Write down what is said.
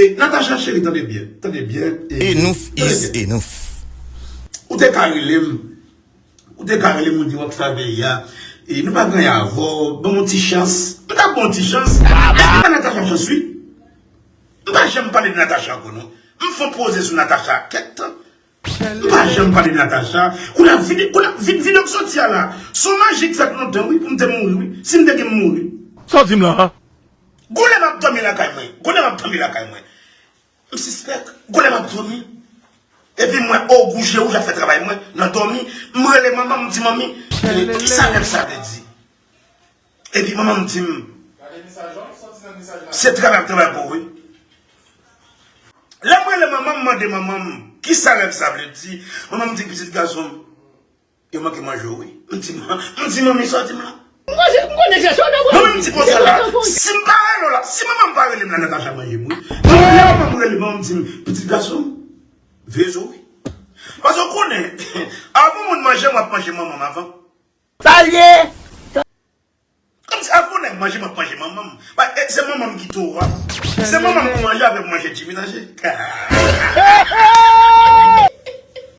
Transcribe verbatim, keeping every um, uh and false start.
E, Natacha cheri, tande byen, tande byen. E, Enough tande is byen. Enough. Ou te ka rele m, ou te ka rele m, ou di w ap travay a. E, nou pa gen avè w, ban m yon ti chans. M ta ban w ti chans. Mwen Natacha chans, wi. M pa janm pale de Natacha ankò, non. M fè yon poze sou Natacha kèk tan. M pa janm pale de Natacha. Kounye a, vide, kounye a, vid-, videyo k soti a la. Se yon maji k fèt lontan, wi, pou m te mouri, wi. Si m te gen m mouri. Sa w di m la, a? Gon lè m ap dòmi lakay mwen. Gon lè m ap dòmi lakay mwen. M sispèk. Gon lè m ap dòmi. Epi m wè, o, gouje wouj ap fè travay mwen. Nan dòmi, m rele manman m, m di, manmi, e, kisa rèv sa vle di? Epi manman m di m, se travay ap travay pou ou, wi. Lè m rele manman m, mande manman m, kisa rèv sa vle di? Manman m di, pitit gason m, yo manke manje w, wi. M di, m di, manmi, sa w di m la? M konnen, m konnen se sa w t ap Manman m di konsa la, si m pa rele w la, si manman m pa rele m la, Natacha manje m, wi. Manman, lè manman m rele, manman m di m, pitit gason m, veye zo w, wi. Paske w konnen, avan moun manje m, w ap manje manman m avan. Sa l ye? Kòmsi avan nèg manje m ap manje manman m. Ba, e, se manman m ki toro a. Se manman m pou manje avè m manje Jimmy Danger.